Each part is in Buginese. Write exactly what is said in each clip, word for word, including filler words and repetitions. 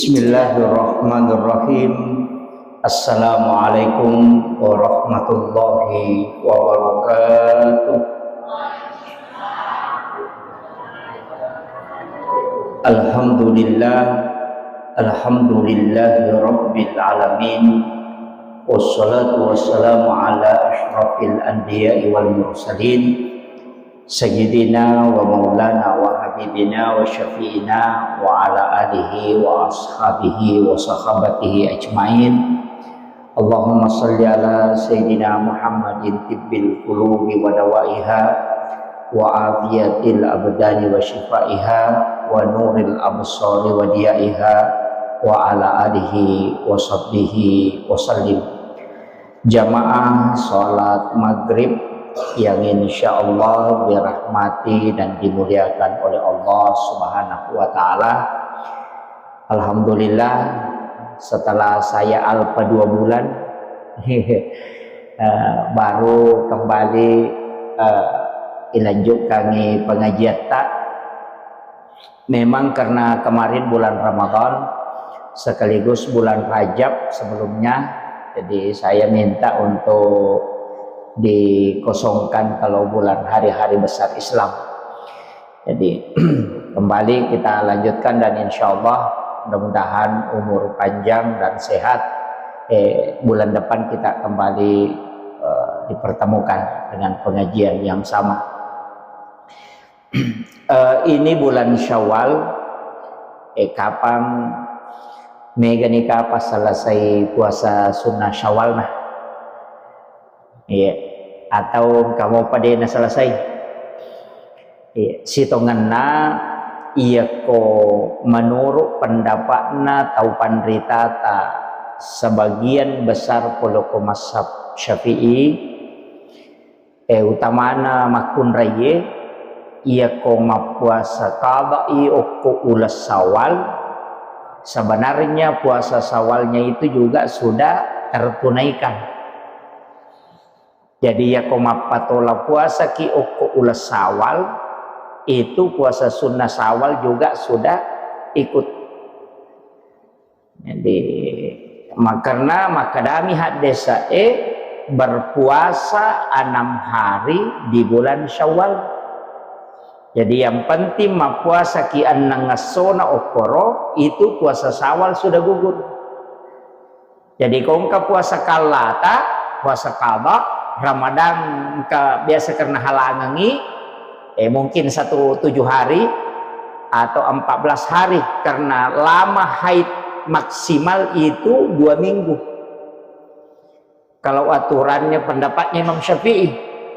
Bismillahirrahmanirrahim. Assalamualaikum warahmatullahi wabarakatuh. Alhamdulillah, alhamdulillahi rabbil alamin. Wassalatu wassalamu ala asyrafil anbiya'i wal mursalin, sayyidina wa maulana wa habibina wa syafi'ina wa ala alihi wa ashabihi wa sahabatihi ajmain. Allahumma salli ala sayyidina Muhammadin tibbil qulubi wa dawaiha, wa afiyatil abdani wa syifaiha, wa nuril absari wa diyaiha, wa ala alihi wa sahbihi wa sallim. Jamaah salat maghrib yang insya Allah dirahmati dan dimuliakan oleh Allah Subhanahu wa Ta'ala. Alhamdulillah, setelah saya alpa dua bulan, eh, baru kembali, eh, ilanjutkangi pengajiatta. Memang karena kemarin bulan Ramadan sekaligus bulan Rajab sebelumnya, jadi saya minta untuk dikosongkan kalau bulan hari-hari besar Islam. Jadi, kembali kita lanjutkan dan insya Allah mudah-mudahan umur panjang dan sehat. Eh, bulan depan kita kembali, eh, dipertemukan dengan pengajian yang sama. Eh, ini bulan Syawal, eh, kapang mega nika pas selesai puasa sunnah Syawal nah. Iya. Atau kamu pada na selesai? Iya. Sitongenna, iyako menurut pendapatna tau panritata sebagian besar poloko mazhab Syafi'i, eh, utamana makkunraiye, iyako mappuasa qada'i okko uleng Syawal, sebenarnya puasa Syawalnya itu juga sudah tertunaikan. Jadi, iyako mappatola puasaki okko uleng Syawal, itu puasa sunnah Syawal juga sudah ikut. Jadi, ma-, karena makkedami haddese'e, berpuasa enam hari di bulan Syawal. Jadi, yang penting mappuasaki enneng essona okkoro, itu puasa Syawal sudah gugur. Jadi, ko engka puasa kallata, puasa qada, Ramadan engka biasa karena halangangi, eh, mungkin satu tujuh hari atau empat belas hari, karena lama haid maksimal itu dua minggu. Kalau aturannya, pendapatnya Imam Syafi'i.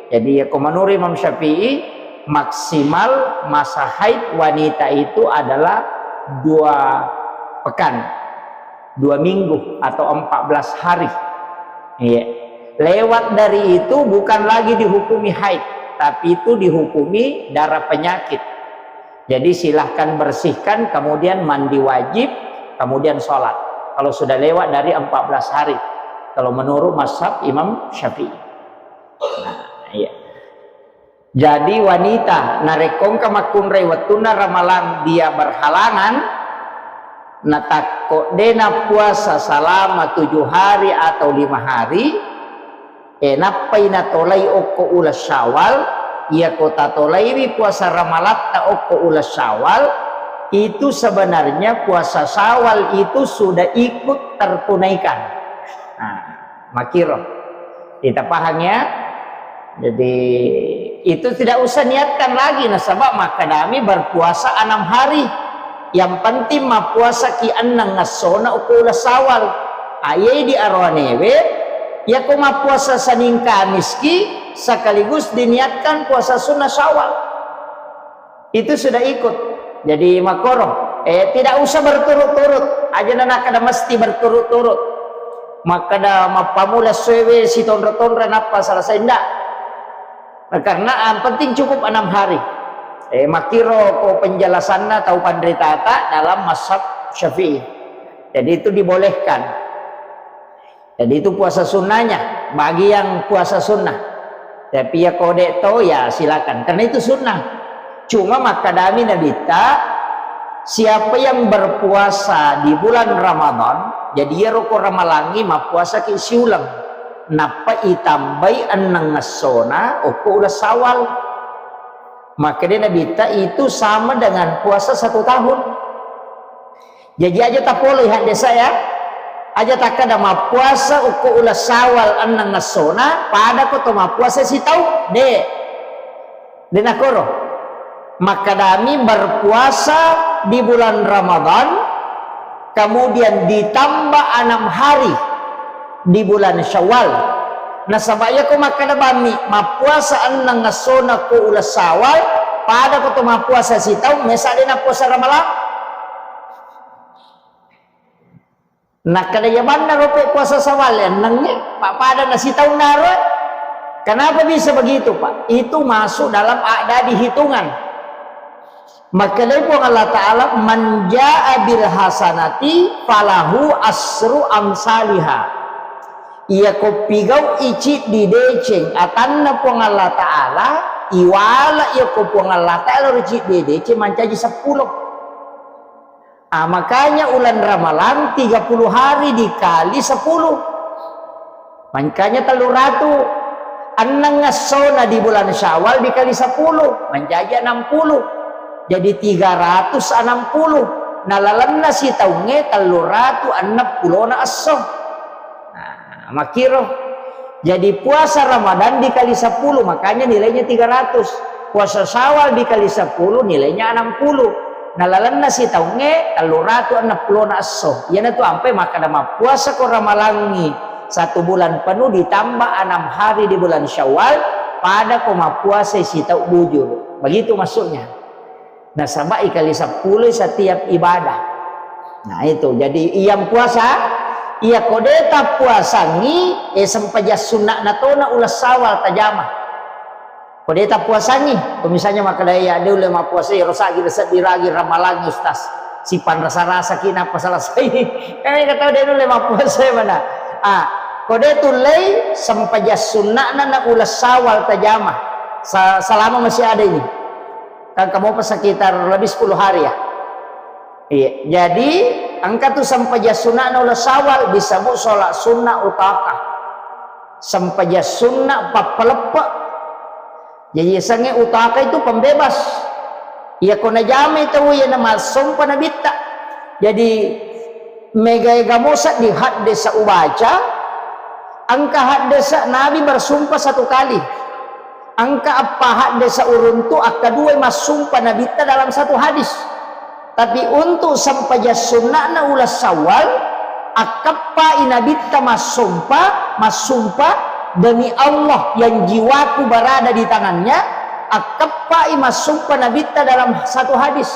Jadi, ya, ko menurut Imam Syafi'i, maksimal masa haid wanita itu adalah dua pekan, dua minggu atau empat belas hari. Iya. Lewat dari itu bukan lagi dihukumi haid, tapi itu dihukumi darah penyakit. Jadi, silahkan bersihkan, kemudian mandi wajib, kemudian sholat. Kalau sudah lewat dari empat belas hari, kalau menurut mazhab Imam Syafi'i. Nah, iya. Jadi, wanita narekko engka makkunrai wettunna ramalang dia berhalangan, natakko de nappuasa selama tujuh hari atau lima hari, eh, nappai natolai okko uleng Syawal, iyako tatolaiwi puasa ramalatta okko uleng Syawal, itu sebenarnya puasa Syawal itu sudah ikut tertunaikan. Nah, makiro. Kita paham ya? Jadi, itu tidak usah niatkan lagi, nasaba makkedami berpuasa enam hari. Yang penting mappuasaki enneng essona okko uleng Syawal. Ayai di aroanewe, iyako mappuasa Senin Kamiski sekaligus diniatkan puasa sunnah Syawal. Itu sudah ikut. Jadi, makoro, eh, tidak usah berturut-turut. Aja nanakkeda mesti berturut-turut. Makkeda mappamula essoewe sitonra-tonra nappa selesai, ndak. Nah, karena yang penting cukup enam hari. Eh, makiro ko penjelasanna tau panritata dalam mazhab Syafi'i. Jadi, itu dibolehkan. Jadi, itu puasa sunnahnya bagi yang puasa sunnah. Tapi ya kode to, ya silakan. Karena itu sunnah. Cuma makkedami Nabitta, Siapa yang berpuasa di bulan Ramadan, jadi iyaro ko ramalangngi mappuasaki siuleng, nappa itambai enneng essona okko uleng Syawal. Makkeda Nabitta, itu sama dengan puasa satu tahun. Jadi aja tapoloi haddesa ya. Aja takkeda mappuasa okko uleng Syawal enneng essona, pada ko to mappuasa sitaung. De. De nakoro. Makkadami berpuasa di bulan Ramadan, kemudian ditambah enam hari di bulan Syawal. Nasaba iyako makkeda bammi mappuasa enneng essona ko uleng Syawal, pada ko to mappuasa sitaung, mesa de nappuasa Ramalang. Nakkeda iya banna rope puasa Syawal ennengnge, pa-, pada nasitaung naro. Kenapa bisa begitu, Pak? Itu masuk dalam a'dadi hitungan. Makkedai Puang Allah Ta'ala, "Man jaa bil hasanati falahu asru amsaliha." Iya ko pigau'i ciddi deceng atanna Puang Allah Ta'ala, iwala iya ko Puang Allah Ta'ala ro ciddi deceng mancaji seppulo. Ah, makanya ulan Ramalang tiga puluh hari dikali sepuluh. Makanya tellu ratu. Enneng essona di bulan Syawal dikali sepuluh, menjadi enam puluh. Jadi tiga ratus enam puluh. Nalalenna sitaungnge tellu ratu enneng pulona esso. Nah, makkiro. Jadi puasa Ramadan dikali sepuluh, makanya nilainya tiga ratus. Puasa Syawal dikali sepuluh, nilainya enam puluh. Nalalenna sitaungnge tellu ratu enneng pulona esso. Iyanatu ampai makkeda mappuasa ko ramalangngi satu bulan penuh ditambah enam hari di bulan Syawal, pada ko mappuasa sitau bujur. Begitu maksudnya. Nasaba ikali seppulo setiap ibadah. Nah, itu. Jadi, iyang puasa, iya ko de tappuasangi, eh, sempajang sunna'na tona uleng Syawal tajama. Ko de tappuasangi, ko misalnya makkeda, "Iya, de ulle mappuasa, iyaro sagi seddi ragi ramalangi, Ustaz. Sipan rasa-rasa ki nappa selesai." Kan iya tau de nulle mappuasa mana. Ah, ko de tullei sempajang sunna'na na uleng Syawal tajama. Sa-, selama masih ada ini. Kan kamu apa sekitar lebih sepuluh hari ya? Iya. Jadi, engka tu sempajang sunna'na uleng Syawal disebut sholat sunnah utaka. Sempajang sunnah pappaleppe. Jadi, yasengnge utaka itu pembebas. Iya ko najamai tau iya na massompa nabitta. Jadi, mega-ega mo sedding haddesa ubaca, engka haddesa Nabi bersumpah satu kali. Engka eppa haddesa uruntu, akkadua massumpa nabitta dalam satu hadis. Tapi untuk sempajang sunna'na uleng Syawal, akkeppai nabitta massumpa, massumpa, "Demi Allah yang jiwaku berada di tangannya," akkeppai massumpa nabitta dalam satu hadis.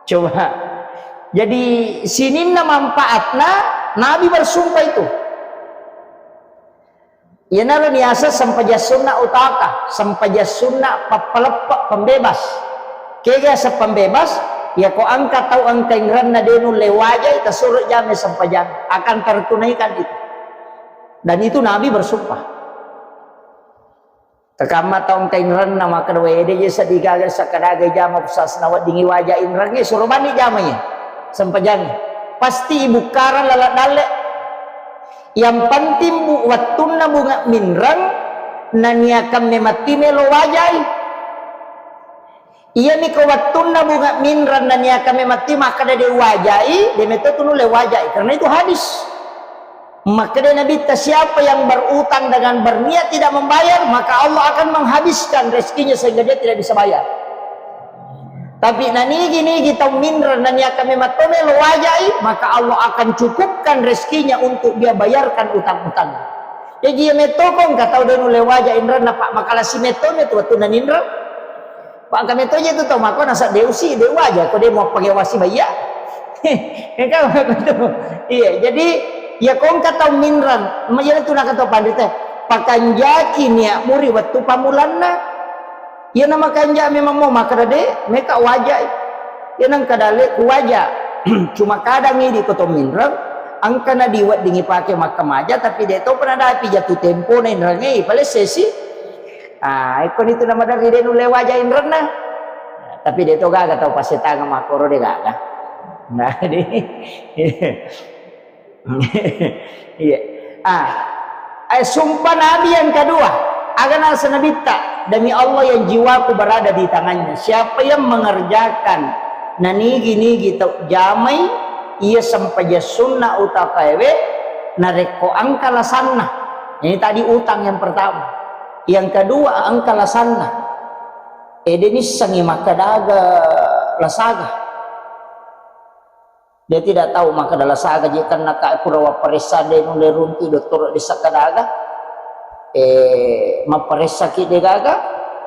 Coba. Jadi, sininna manfaatna Nabi bersumpah itu. Iyanaro niaseng sempajang sunna utaka, sempajang sunna pappaleppe, pembebas. Kega yaseng pembebas? Yako engka tau engka inrenna de nulle wajai, tasuro jamai sempajang, akan tertunaikan itu. Dan itu Nabi bersumpah. Tekamma tau engka inrenna makkeda, "Wede je seddi gaga sakadaga jama pusasna weddingi waja inrengnge, suro banni jamai sempajangnge." Pasti ibukkarang laleng dalle. Yang penting bu, wettunna bunga minreng, naniakang mematti melo wajai. Iyami ko wettunna bunga minreng naniakang mematti makkeda de wajai, de metto tu nulle wajai, karena itu hadis. Makkeda Nabitta, "Siapa yang berutang dengan berniat tidak membayar, maka Allah akan menghabiskan rezekinya sehingga dia tidak bisa bayar." Tapi nanigi-nigi tau minreng naniakang mematto melo wajai, maka Allah akan cukupkan rezekinya untuk dia bayarkan utang-utang. Jadi iya metto ko engka tau de nulle waja inrenna, Pak, makalasi metto metu wettunna ninreng. Pak, engka metto je tu tau mako nasa de usi, de waja ko de mau pakai wasi bayya. Engka mako tu. Iya, jadi iya ko engka tau minreng, ma-, iya tu nakatau pandita, pakanjaki niatmu ri wettu pammulanna. Iyana makanja memang mau makkeda de, meka wajai. Iyana engka dalle ku waja. Cuma kadang idi ko to minreng, engka na diweddingi pake makkamaja, tapi de to pernah dapi jatuh tempo na inrengnge, palessesi. Ah, ekko nitu na maderri de nulle waja inrenna. Tapi de' to gaga tau passetangeng makkoro, de' gaga. Nah, di, iya. Ah, eh, sumpah Nabi yang kedua, aga naseng Nabitta, "Demi Allah yang jiwaku berada di tangannya, siapa yang mengerjakan nanigi-nigi tau jamai iya sempajang sunna utakaewe, narekko engka lasanna." Ini tadi utang yang pertama. Yang kedua, engka lasanna. Eh, de' nissengngi makkeda aga lasaga. Dia tidak tahu makkeda lasaga, je' kan naka pura wapparessa de' nulle runtu dokter de' sakkeda aga. Eh, mapparessaki de' gaga,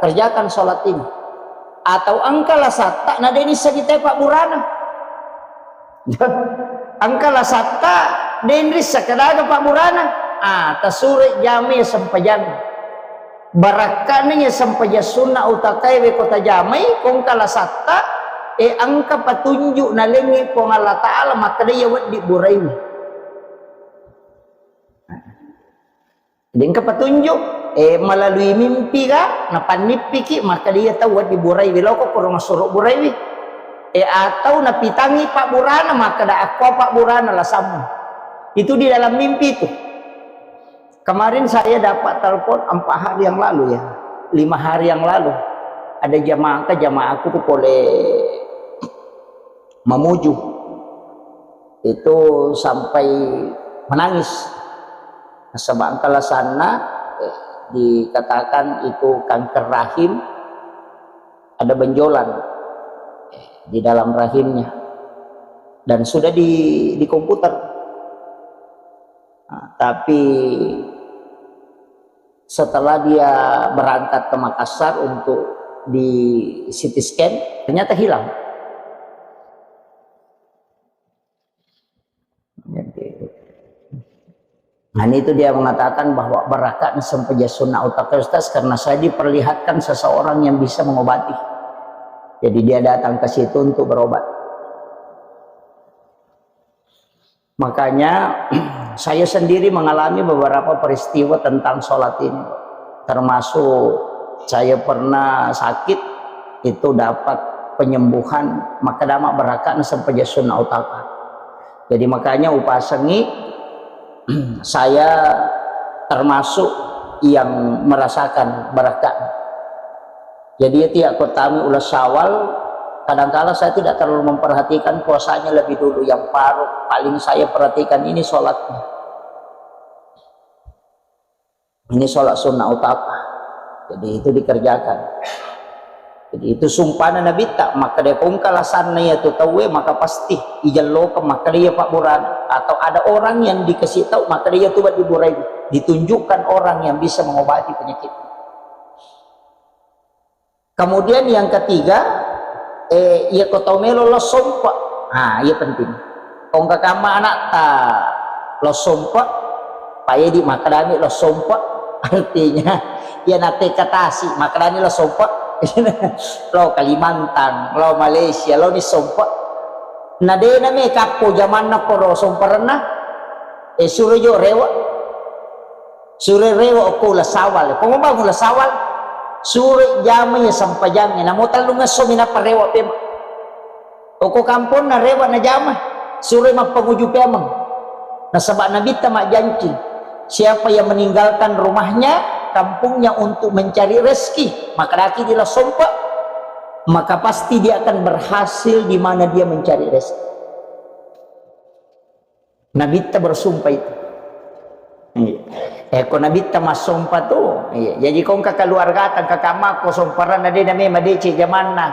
kerjakan sholat ini. Atau engka lasatta na de' nissengngi te pabburana. Engka lasatta de' nrisseng, sakkeda aga pabburana. Ah, tasuro jamai sempajang. Barakka'na iya sempajang sunna utakaewe ko tajamai, ko engka lasatta, eh, engka patunjuk nalengngi Puang Allah Ta'ala makkeda iya wedding buraiwi. Jadi engka patunjuk, eh, melalui mimpi ga, napannippiki, makkeda iya tau wedding buraiwi, loko koro massuro buraiwi. Eh, atau napitangngi pabburana, makkeda akko pabburana lasammu. Itu di dalam mimpi itu. Kemarin saya dapat telepon empat hari yang lalu ya, lima hari yang lalu. Ada jamaah, ke jamaahku tuh pole Mamuju. Itu sampai menangis. Nasaba engka lasanna, eh, dikatakan itu kanker rahim, ada benjolan, eh, di dalam rahimnya. Dan sudah di, di komputer. Nah, tapi setelah dia berangkat ke Makassar untuk di C T scan, ternyata hilang. Nah, ini itu dia mengatakan bahwa barakka'na sempajang sunna utakae, Ustaz, karena saya diperlihatkan seseorang yang bisa mengobati. Jadi dia datang ke situ untuk berobat. Makanya, saya sendiri mengalami beberapa peristiwa tentang sholat ini. Termasuk saya pernah sakit, itu dapat penyembuhan, makkeda ma barakka'na sempajang sunna utaka. Jadi makanya upasengngi, saya termasuk yang merasakan barakka'na. Jadi, ya, tiap kotami ulas Syawal, kadangkala saya tidak terlalu memperhatikan puasanya lebih dulu. Yang paru-, paling saya perhatikan ini sholatnya. Ini sholat sunnah utama. Jadi, itu dikerjakan. Jadi, itu sumpahna Nabitta, maka dia kongka lasanna ya tu tauwe, maka pasti ijallokeng, maka dia Pak Burhan. Atau ada orang yang dikasih tahu, maka dia tu buat diburai. Ditunjukkan orang yang bisa mengobati penyakit. Kemudian yang ketiga, eh, iya ko tau melo lo sompa. Ah, iya penting. Kongka kamma anakta lo sompa, paedi makkedani lo sompa. Artinya, iya nate katasi makkedani lo sompa. Lo Kalimantan, lo Malaysia, lo ni sompa. Na dena me kappo jamanna koro somparenna, eh, suro jo rewa. Suro rewa okko ula sawal. Ko mabang ula sawal, suro jama iya sampajangnge. Namo tellung esso mi nappa rewa pema. Okko kamponna rewa najama, suro mappanguju pemeng. Nasaba Nabitta majjanci, siapa yang meninggalkan rumahnya, kampungnya untuk mencari rezeki, makkedaki di lo sompa, maka pasti dia akan berhasil di mana dia mencari rezeki. Nabitta bersumpah itu. Iya. Eh, ko Nabitta massompa tu, iya. Jadi kongka keluargata, kaka makko somparanna de na memang deceng jamanna.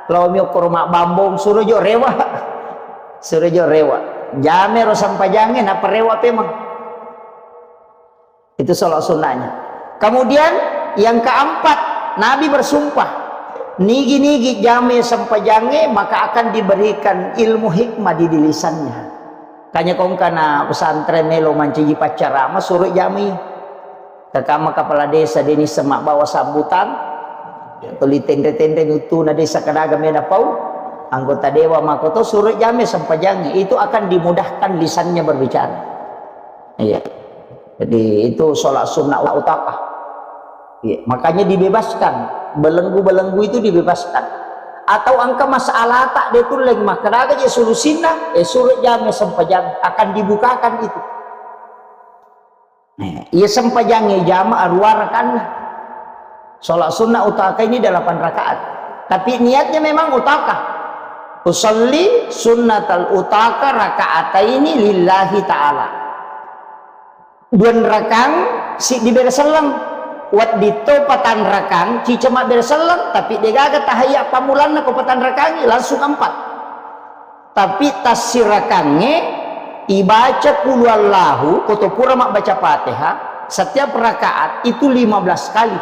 Lo mi okkoro mabbambong, suro jo rewa. Suro jo rewa. Jame ro sampajangnge, nappa rewa pemeng. Itu sholat sunnahnya. Kemudian yang keempat, Nabi bersumpah, nigi-nigi jame sampajangnge, maka akan diberikan ilmu hikmah di, di lisannya. Kanya kongkana pesantren melo mancaji paccarama, suro jame. Kakama kepala desa, deni semak bawa sambutan, tuli tenre-tenre nutuna desa kadaga mena pau, anggota dewan makoto, suro jame sampajangnge. Itu akan dimudahkan lisannya berbicara. Iya. Jadi itu sholat sunnah utakah. Iya. Makanya dibebaskan. Belenggu-belenggu itu dibebaskan. Atau engka masalata de tulleng makkadaga je solusinna, eh, suro jama sempajang, akan dibukakan itu. Eh, iya sempajangnge jama arua rakanna. Sholat sunnah utaka ini delapan rakaat. Tapi niatnya memang utaka. Usalli sunnatal utaka rakaataini lillahi ta'ala. Dua rakang, siddi bere selleng. Wedding to patang rakang, ciceng mabbere selleng, tapi degaga tahiyya pammulanna ko patang rakangngi, langsung empat. Tapi tassirakangnge ibaca qul huwallahu, ko to pura mabbaca Fatihah, setiap rakaat itu lima belas kali.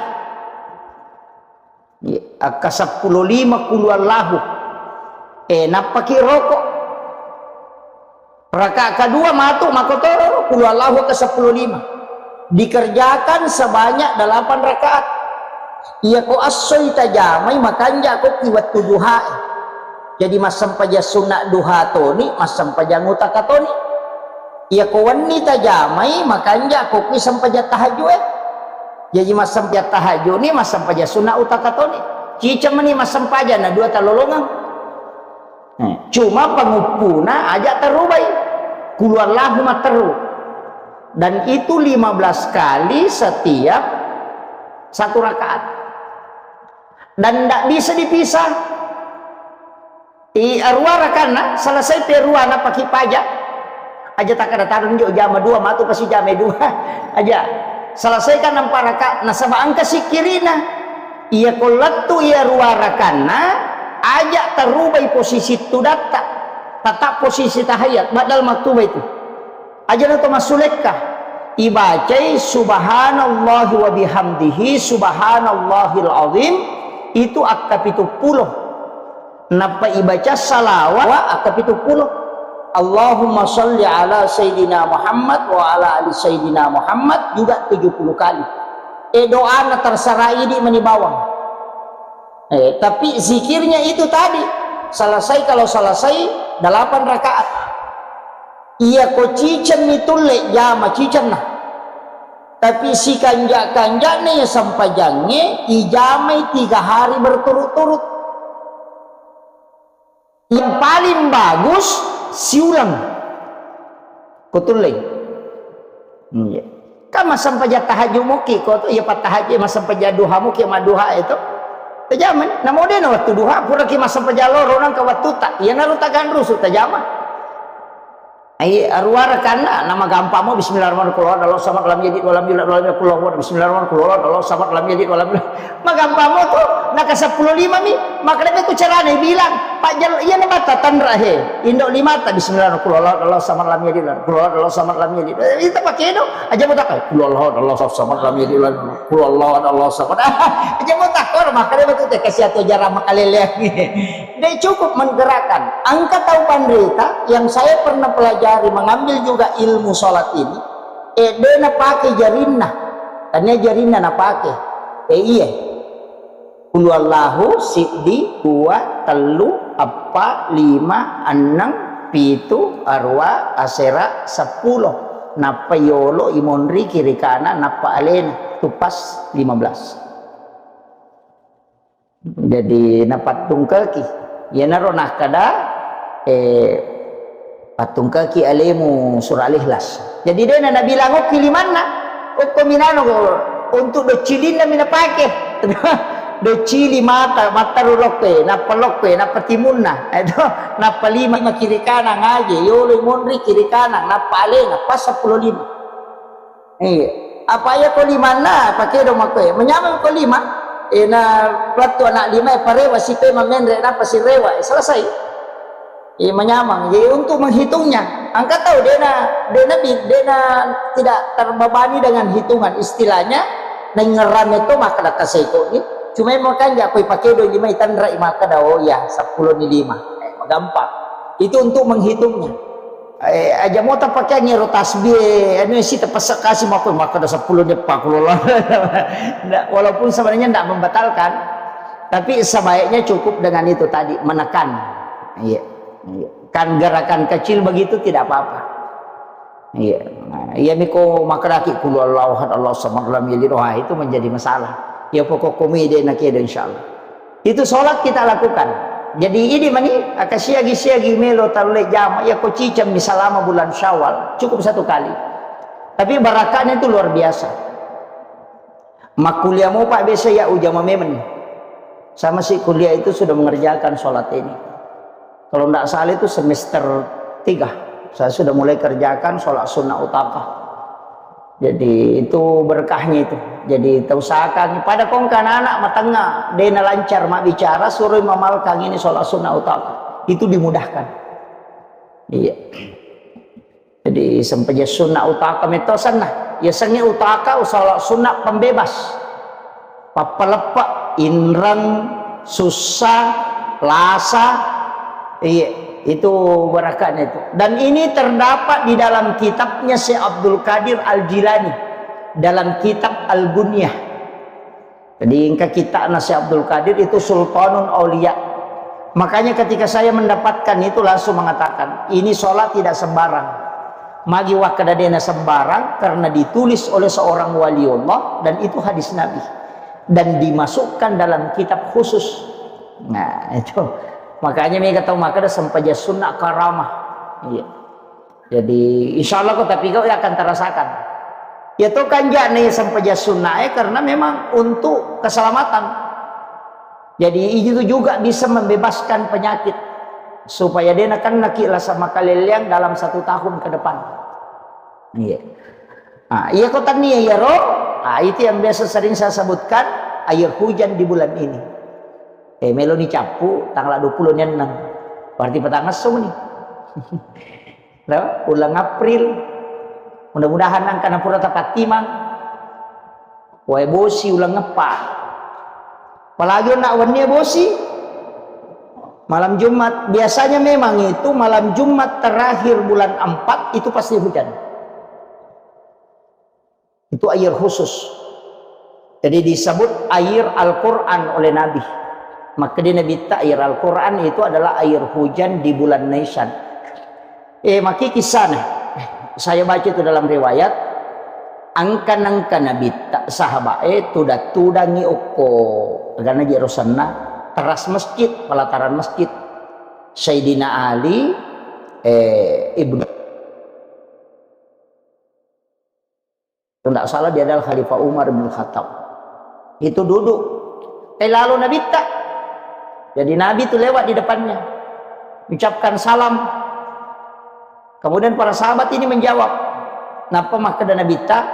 Iya, akka seppulo lima qul huwallahu. Eh, nappaki roko. Rakaat kedua matu makotoro qul huwallahu akka seppulo lima. Dikerjakan sebanyak delapan rakaat. Iya ko assoi tajamai makanja ko ki wettu duhae. Jadi massempajang sunna duha toni, massempajang utaka toni. Iya ko wenni tajamai makanja ko ki sempajang tahajud e. Jadi massempajang tahajud ni, massempajang sunna utaka toni. Ciceng meni massempajang na dua talolongeng. Hmm. Cuma panguppuna aja terubai. Qul huwallahu matteru. Dan itu lima belas kali setiap satu rakaat. Dan ndak bisa dipisah. I arua rakanna, selesai perua na paki paja. Aja takkada tarung jo jama dua, matu pasi jama dua. Aja. Selesaikan empat rakaat, nasaba engka sikkirina. Iya ko lettu iya rua rakanna, aja tarubai posisi tudatta. Tetap posisi tahiyat, badal maktuba itu. Aja na to massulekka. Ibacai subhanallahi wa bihamdihi, subhanallahil azim, itu akka pitu pulo. Nappa ibaca salawat akka pitu pulo. Allahumma salli ala Sayyidina Muhammad wa ala ali Sayyidina Muhammad juga tujuh puluh kali. Eh, doana terserah idi meni bawang. Eh, tapi zikirnya itu tadi, selesai, kalau selesai delapan rakaat. Iya ko ciceng mi tulle jama cicenna. Tapi sikanja-kanjana ya sempajangnge ijamai tiga hari berturut-turut. Yang paling bagus siuleng. Ko tullei. Iya. Kan massempajang tahajud muki ko tu, iya pattahajud, massempajang duha muki, madduha itu. Tajamai. Namo de na wettu duha, puraki massempajang loro nangka wettuta. Iyanaro taganrusu tajama. Ai, arua rakanna, namagampammo, bismillahirrahmanirrahim, qul huwallahu ahad, Allahu samad, lam yalid walam yulad, walam yakul lahu kufuwan ahad, bismillahirrahmanirrahim, qul huwallahu ahad, Allahu samad, lam yalid walam yulad. Magampammo tu, makkeda tu carana bilang, pajjal, iya na batta tanra he, indo limata, bismillahirrahmanirrahim, qul huwallahu ahad, Allahu samad, lam yalid walam, qul huwallahu ahad, Allahu samad, lam yalid. Ita pakedo, aja mo takkai, qul huwallahu ahad, Allahu samad, lam yalid walam yulad, qul huwallahu ahad, Allahu samad. Aja mo takko, makkeda tu te kasihan tu jarang makaleleang. Dia cukup menggerakkan. Engka tau panrita yang saya pernah pelajari, mengambil juga ilmu sholat ini, eh, de napake jarinna. Tania jarinna napake. Eh, iya. Qul huwallahu siddi, dua, tellu, eppa, lima, enneng, pitu, arua, asera, seppulo. Nappa yolo imonri kiri kanan, nappa alena. Tupas lima belas. Jadi, napattungkeki. Iyanaro nakkada, eh, pattungkeki alemu surah Al-Ikhlas. Jadi, dena nabilang okki limanna, okko minano ko, untuk doccilinna mi napake. Doccili mata, mattaru lokkoe, nappa lokkoe, nappa timunna. Itu, nappa lima kiri kanan aje, yolo monri kiri kanan, nappa alena, pas seppulo lima. Iya. Apa iya ko limanna, pakedo makkoe. Menyameng ko lima, eh, na lettu anak lima, eh, parewa sipe mamenre, napa sirewa, eh, selesai. Eh, menyameng. Jadi untuk menghitungnya, engka tau dena, dena bi-, dena tidak terbebani dengan hitungan. Istilahnya, nengngerame to makkeda kaseko ni. Cuma makanja ko pakedo lima itanra makkeda, oh iya, seppulo ni lima. Eh, gampang. Itu untuk menghitungnya. Eh, aja mo tapakeang ero tasbih, anu si tapasakasi mako, makkeda seppulo ni, eppa, qul huwallahu. Nda, walaupun sebenarnya ndak membatalkan, tapi sebaiknya cukup dengan itu tadi, menekan. Iya, iya. Kan gerakan kecil begitu tidak apa-apa. Iya. Nah, iya miko makkedaki, qul huwallahu ahad, Allahu samad, lam yalid, wah, itu menjadi masalah. Ya pokok komide nakedo, insyaallah. Itu sholat kita lakukan. Jadi idi mani, aka siagi-siagi melo talle jama, iya ko cicammi salama bulan Syawal, cukup satu kali. Tapi barakahnya itu luar biasa. Makkuliah mopa biasa ya ujama memang. Sama si kuliah itu sudah mengerjakan sholat ini. Kalau ndak salah itu semester tiga, saya sudah mulai kerjakan sholat sunnah utakah. Jadi itu berkahnya itu. Jadi tausahakan pada kongka anak-anak matengnga, dena lancar mak bicara, suruh mamalkan ini sholat sunnah utakah. Itu dimudahkan. Iya. Jadi sempajang sunnah utaka metto senna. Yasengnge utaka usala sunnah pembebas. Pappaleppe, inreng, sussa, lasa. Iya, itu barakahnya itu. Dan ini terdapat di dalam kitabnya Syekh Abdul Qadir Al-Jilani, dalam kitab Al-Gunyah. Jadi engka kitta'na Syekh Abdul Qadir itu Sultanun Aulia. Makanya ketika saya mendapatkan itu langsung mengatakan, ini sholat tidak sembarang. Magi wakkeda dena sembarang karena ditulis oleh seorang waliullah dan itu hadis Nabi. Dan dimasukkan dalam kitab khusus. Nah, itu. Makanya mega tau makkeda sempajang sunnah karamah. Iya. Jadi, insya Allah ko tapigau ya akan terasakan. Ya to kanja'na sempajang sunnah eh, karena memang untuk keselamatan. Jadi, itu juga bisa membebaskan penyakit. Supaya dena kennaki lasa makalelleang dalam satu tahun ke depan. Iya. Ah, iya ko tania ya ro, ah, itu yang biasa sering saya sebutkan, air hujan di bulan ini. Eh, melo ni cappu, tanggal dua puluh ni enneng. Berarti petang esso ni. Lo, uleng April. Mudah-mudahan engka napura tapattimang. Wae bosi uleng eppa. Apalagi onna wenni bosi. Malam Jumat, biasanya memang itu malam Jumat terakhir bulan empat itu pasti hujan. Itu air khusus. Jadi disebut air Al-Quran oleh Nabi. Maka di Nabi ta air Al-Quran itu adalah air hujan di bulan Nisan. Eh, maki kisahnya. Saya baca itu dalam riwayat, angka-angka Nabi ta sahabat eh tuda-tudangi okko agana je rosanna teras masjid, pelataran masjid. Sayyidina Ali, eh, Ibnu Kalau tidak salah dia adalah Khalifah Umar bin Khattab. Itu duduk. Eh, lalu Nabi tak. Jadi Nabi itu lewat di depannya. Ucapkan salam. Kemudian para sahabat ini menjawab. Napa makkeda Nabi tak?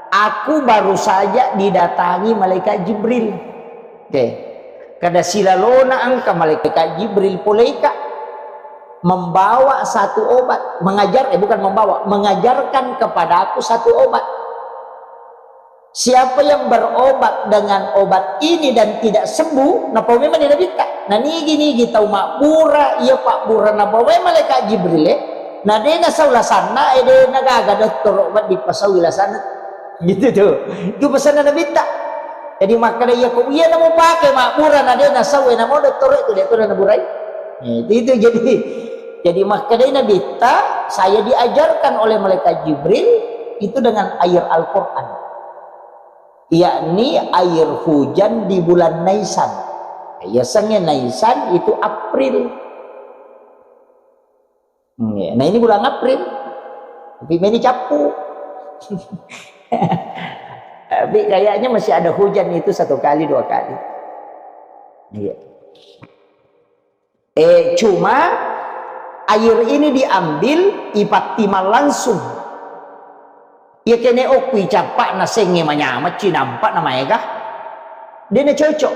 Aku baru saja didatangi malaikat Jibril. Oke. Kada silalona engka malaikat Jibril poleika membawa satu obat, mengajar, eh, bukan membawa, mengajarkan kepadaku satu obat. Siapa yang berobat dengan obat ini dan tidak sembuh, napau memang dia Nabi ta. Nah, nigi-nigi tau mabbura, iya pabbura nabawa malaikat Jibril, eh, na de nasau lasanna, eh, de nagaga dottoro obat dipasaui lasanna. Gitu tuh. Itu pesanna Nabi ta. Jadi makkeda iya ko iya namo pake mabbura na de nasau, eh, namo dottoro itu de to naburai. Nah, itu, itu jadi, jadi makkedai Nabi ta, saya diajarkan oleh malaikat Jibril itu dengan air Al-Quran, yakni air hujan di bulan Nisan. Yasengnge Nisan itu April. Nah, ini bulan April. Tapi meni cappu. Tapi kayaknya masih ada hujan itu satu kali, dua kali. Iya. Eh, cuma air ini diambil, ipattimang langsung. Iya kene okku icappa na sengnge manyameng cinampa na maega. Dena cocok.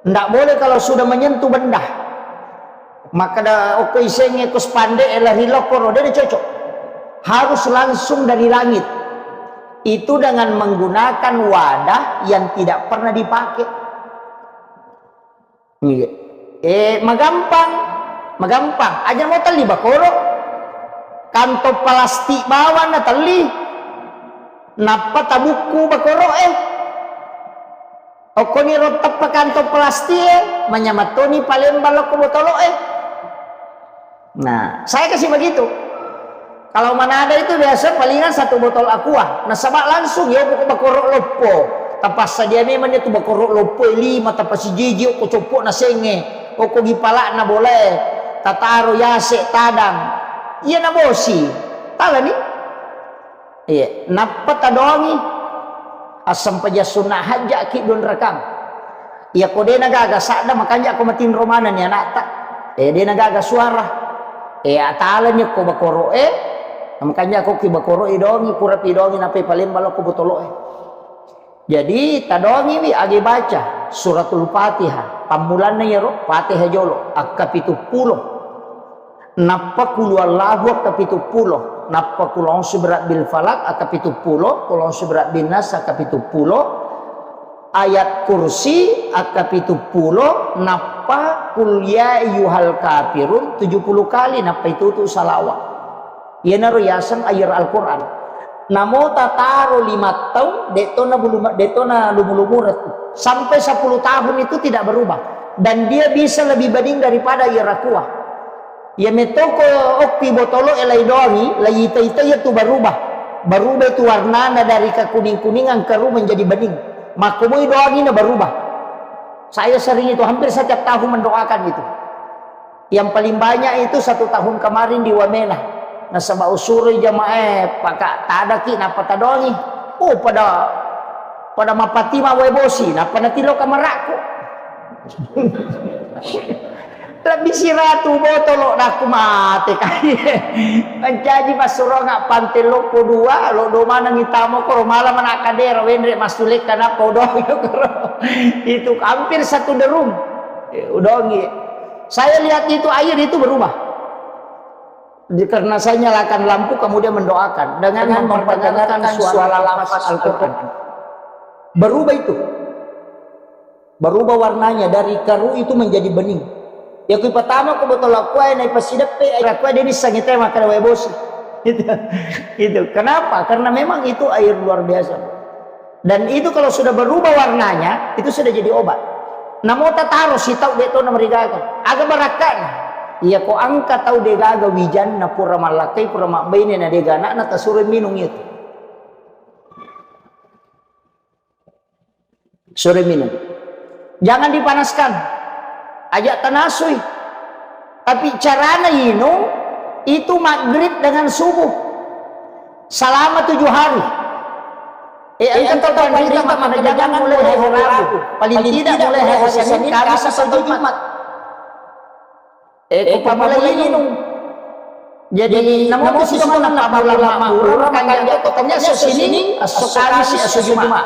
Ndak boleh kalau sudah menyentuh benda. Makkeda okko isengnge ko spandek lari lokkoro, dena cocok. Harus langsung dari langit. Itu dengan menggunakan wadah yang tidak pernah dipakai. Iya. Eh, magampang, magampang. Aja mau telli bakoro. Kantong plastik bawang na telli. Nappa tabukku bakoro eh. Okkoni ro teppa kantong plastik eh, manyamattoni palembang lokko botolo eh. Nah, saya kasih begitu. Kalau Manado itu biasa palingan satu botol aqua. Nasaba langsung ya pokok bakoro loppo. Tapassadia memang itu bakoro loppo eh, lima, tapasijiji ko coppo na senge. Okko gi pala'na bolae, tataro yase' tadang. Iya na bosi. Talani? Iya, nappa tadongi. Assempajang sunna hajja'ki' duanrakang. Iya ko de' nagaga sadda, makanja' ko matinro manenni ana'ta. Eh, de' nagaga suara. Eh, atalani ko bakoro'e. Makanja' ko ki bakoro'e dongi, purapi dongi, nappai palembang lao ko botolo'e. Jadi, tadongiwi age baca Suratul Fatihah. Pammulanna iyaro Fatihah jolo, akka pitu pulo. Nappa Qul Huwallahu akka pitu pulo. Nappa Qul A'udzu Birabbil Falaq akka pitu pulo, Qul A'udzu Birabbin Nas akka pitu pulo, Ayat Kursi akka pitu pulo, nappa Qul Ya Ayyuhal Kafirun tujuh puluh kali, nappa itutu salawat. Iyanaro yaseng ayar Al-Quran. Namo tataro lima taung, de'to na bulu-, de'to na lumu-lumureng. Sampai sepuluh tahun itu tidak berubah. Dan dia bisa lebih bening daripada iyaro kua. Iya metoko okki botolo'e lai dongi, lai ita-ita iya tu berubah. Berubah itu warnana dari kekuning-kuningan keru menjadi bening. Makkomoi dongi na berubah. Saya sering itu, hampir setiap tahun mendoakan itu. Yang paling banyak itu satu tahun kemarin di Wamena. Nasaba usuroi jamaah, paka tadaki, nappa tadongi. Oh, pada, pada mapatima wae bosi, nappa natilo kamarakku. Lebih siratu botolo, nakku mate kai. Mancaji passuronga pante loppo dua, lo do maneng itamo koro malam anak kadera, wenre masulekka, nappa udongi koro. Itu hampir satu derum. Eh, udongi. Saya lihat itu air itu berubah. Di-, karena saya nyalakan lampu, kemudian mendoakan dengan memperdengarkan suara lafaz Al-Quran. Berubah itu. Berubah warnanya dari keru itu menjadi bening. Ya, kui pertama ko botol aqua, na ipasideppe air aqua, dia nissengi teh makan wae bosi. Itu. Itu. Kenapa? Karena memang itu air luar biasa. Dan itu kalau sudah berubah warnanya, itu sudah jadi obat. Namo tataro sitau de' to namarigaga. Aga barakka'na? Iya ko engka tau de'gaga wijanna, pura mallakkai, pura mabbaine, na de'ga ana'na, tasuro minung itu. Suro minung. Jangan dipanaskan. Ajak tanasui. Tapi carana inung itu maghrib dengan subuh. Selama tujuh hari. Eh, engka tau panrita makkeda jangan mulai hari Rabu. Paling tidak mulai hari Senin, Kamis, atau Jumat. Eh, ko pammulai inung. Jadi, namo tu sitongenna pammula mabbura, makanja to, makanja to, esso Senin, esso Kamis, esso Jumat.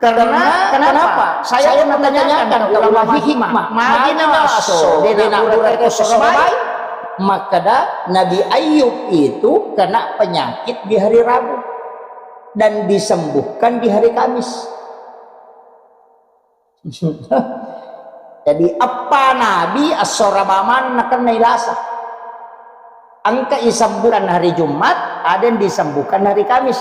Karena, kenapa? Saya pernah tanyakan ke ulama hikmah, magi na esso de' nabbura ko esso Rabu? Makkeda, Nabi Ayub itu kena penyakit di hari Rabu dan disembuhkan di hari Kamis. Jadi, eppa nabi esso Rabu maneng nakennai lasa. Engka isembuhkan hari Jumat, ada yang disembuhkan hari Kamis.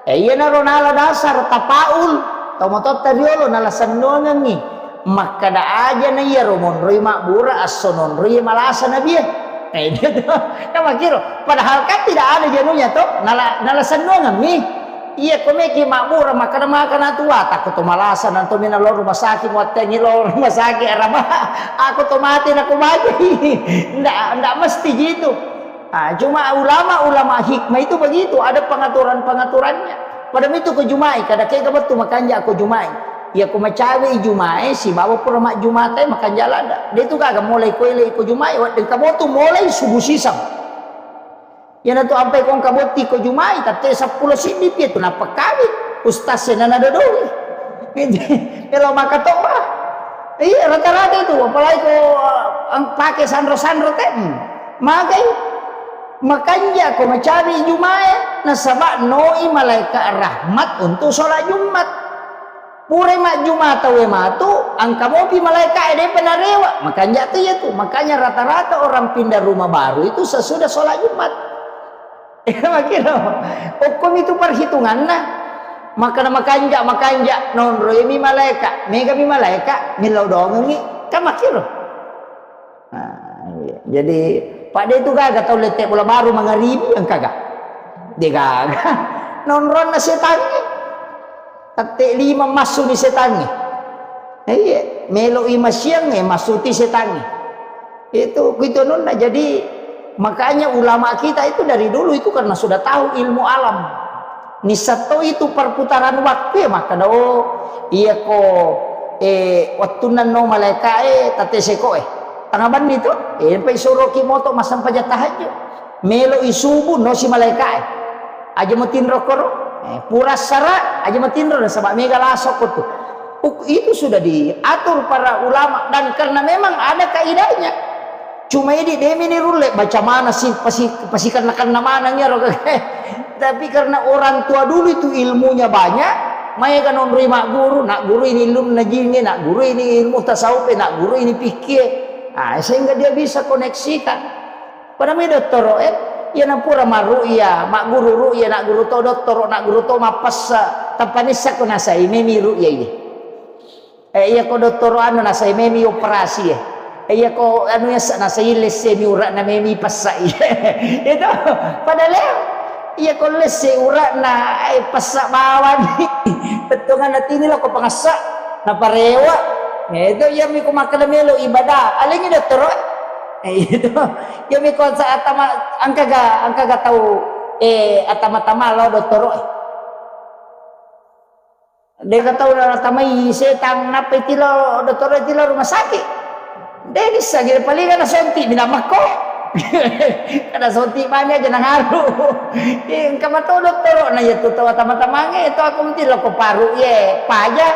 Eh, iyanaro nala dasar tapaul, tomatoatta riolo nala sennuangengngi. Makkeda aja na iyaro monroi mabbura, esso nonroi malasa nabie. Eh, dia tuh, kan makkiro. Padahal kan tidak ada jenuhnya toh, nala, nala sennuangengngi. Iya, ko meki mabbura, makkeda-makkeda tu, wah, takko to malasa, nanto mina lao rumah sakit, muattengi lao rumah sakit, araba, aku to mati, nako bajai. Ndak, ndak mesti gitu. Ah, cuma ulama-ulama hikmah itu begitu, ada pengaturan-pengaturannya. Pada itu ko Jumai, kada kega bettu makanja ko Jumai. Iya, ko macawe Jumai, sibawa pura majjumata, makanja lada. Dia itu gaga mulai ko ele ko Jumai, waddeng kamotu mulai subuh sisang. Iyanatu ampai ko engka botting ko Jumai, tette seppulo siddi pi tu nappakawing. Ustaz e na nadodoi. Melo makkatobba. Iya, rata-rata itu, apalagi ko, eh, pake sanro-sanro te. Hmm. Magai. Makanja ko macawe Jumae, nasaba noi malaikat rahmat untuk sholat Jumat. Purai majjuma tauwe matu, engka mopi malaeka'e de'pa narewe', makanja to iyatu. Makanya rata-rata orang pindah rumah baru itu sesudah sholat Jumat. Iya, makkiro. Okkomi tu perhitunganna. Makkeda makanja, makanja, nonroimi malaeka, megami malaeka, millau dongengi, kan makkiro. Nah, iya. Jadi, pada itu gaga tau lette bola baru mangaribi engkaga? De gaga. Nonronna setangnge. Tette lima massuni setangnge. Iya, melo i masiang, eh, masuti setangnge. Itu, itu nonna. Jadi, makanya ulama kita itu dari dulu itu karena sudah tahu ilmu alam. Nissatto itu perputaran waktu ya, maka do, iya ko, eh, wattunna no malaika, eh, tate seko, eh. Tengah banni tu, eh, pai soroki moto massempajang tahajud. Melo i subuh, no si malaika, eh. Aja matinro koro, eh, pura sara, aja matinro, nasaba mega lasokko tu. Uk-, itu sudah diatur para ulama, dan karena memang ada kaidahnya. Cuma idi demi ni rulle baca mana si pasi-, pasikanna-kanna maneng iyaro. Tapi karena orang tua dulu itu ilmunya banyak, maega nonroi magguru, nak guru ini ilmu najinge, nak guru ini ilmu tasawuf, nak guru ini fikih. Ah, sehingga dia bisa koneksikan. Pada mi dottoro, eh, iya napura marru'ya, magguru ru'ya, nak guru to dottoro, nak guru to mappessa, tappa nissako nasai memi ru'ya iye. Eh, iya ko dottoro anu nasai memi operasi, eh. Eh, iya ko anu yasa nasai lesse mi ura'na memi pessa iye. Itu, padahal iya ko lesse ura'na, eh, pessa bawani. Pettonganna tini lo ko pangessa, naparewa. Eh, itu iya mi ko makkeda melo ibadah, alengi dottoro. Eh, itu. Iya mi ko sa-, atama, angkaga, angkaga tau, eh, atama-tama lao dottoro, eh. Deka tau natamai setang, nappa itilo dottoro, itilo rumah sakit. De nissang, paling ada sonti mi namakko. Kada sonti mani aja nangaru. Eh, engka mato dottoro na iya tu tau atama-tamange, itu aku mesti lo ko paru ye, paja,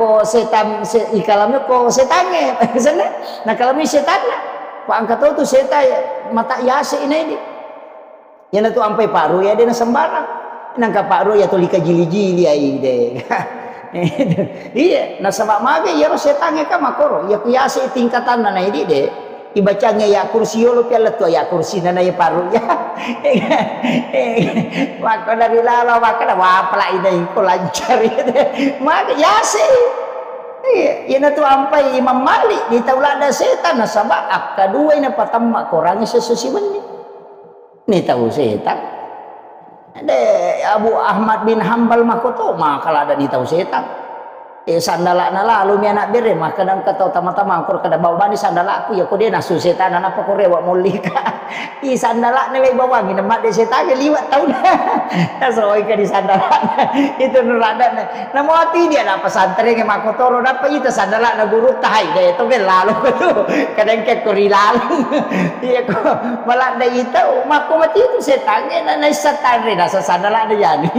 ko setan, se-, ikalame ko setange. Sana, na kalami setanna. Pa engka to tu seta mata yase inaidi. Iyanatu ampai paru ya de na sembarang. Nangka paru ya tuli kajili-jili ai de. Iya, nasaba mage iyaro setange ka makoro, iya ku yase tingkatanna naidi de. Ibacangnge ya kursi yolo piala tu ya kursi nana ya paru ya. Mako dari lalo maka da wapala ina iko lancar ya de. Mage yase. Iya, iyanatu ampai Imam Malik di tau ladda setan nasaba akkaduai napatemma korangi sesso siwenni. Ni tau setang. De, Abu Ahmad bin Hambal makkoto, maka ladani tau setang. Eh, sandala'na lalo mi anak bere, maka dangka tau tama-tama, angkor kada bawa bani sandala'ku, ya ko de nasu setang, nappa ko rewa mollika. I sandala'na le bawangi, na madde setange liwa tauna. Nasoi ka di sandala'na. Itu nuradana. Namo ati dia na pesantren makkotoro, nappa ita sandala'na guru tahai de, to bellalo ko tu. Kadang ke ko rilalang. Iya ko. Maladde ita, makko mati itu setange, na, naissa tanre, nasa sandala'na jani.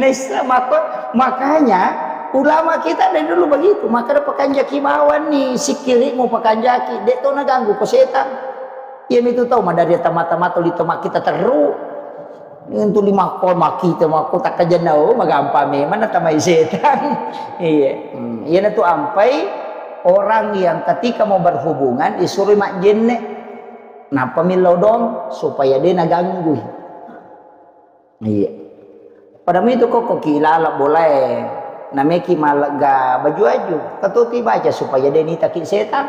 Naissa makko, makanya ulama kita dari dulu begitu, maka ada pakanjaki bawang ni, sikirimu pakanjaki, de to naganggu ko setang. Iya mitu tau madari tama-tama tuli tama kita teru. Itu lima ko makita makko takkajenna, oh, magampa memang natamai setang. Iya. Hmm, iyanatu ampai orang yang ketika mau berhubungan disuruh majjenne. Nappa millau dong supaya de naganggui. Iya. Pada mitu kokko ki laleng bolae, nameki malegga baju-baju, tetuti baca supaya de nitaki setang.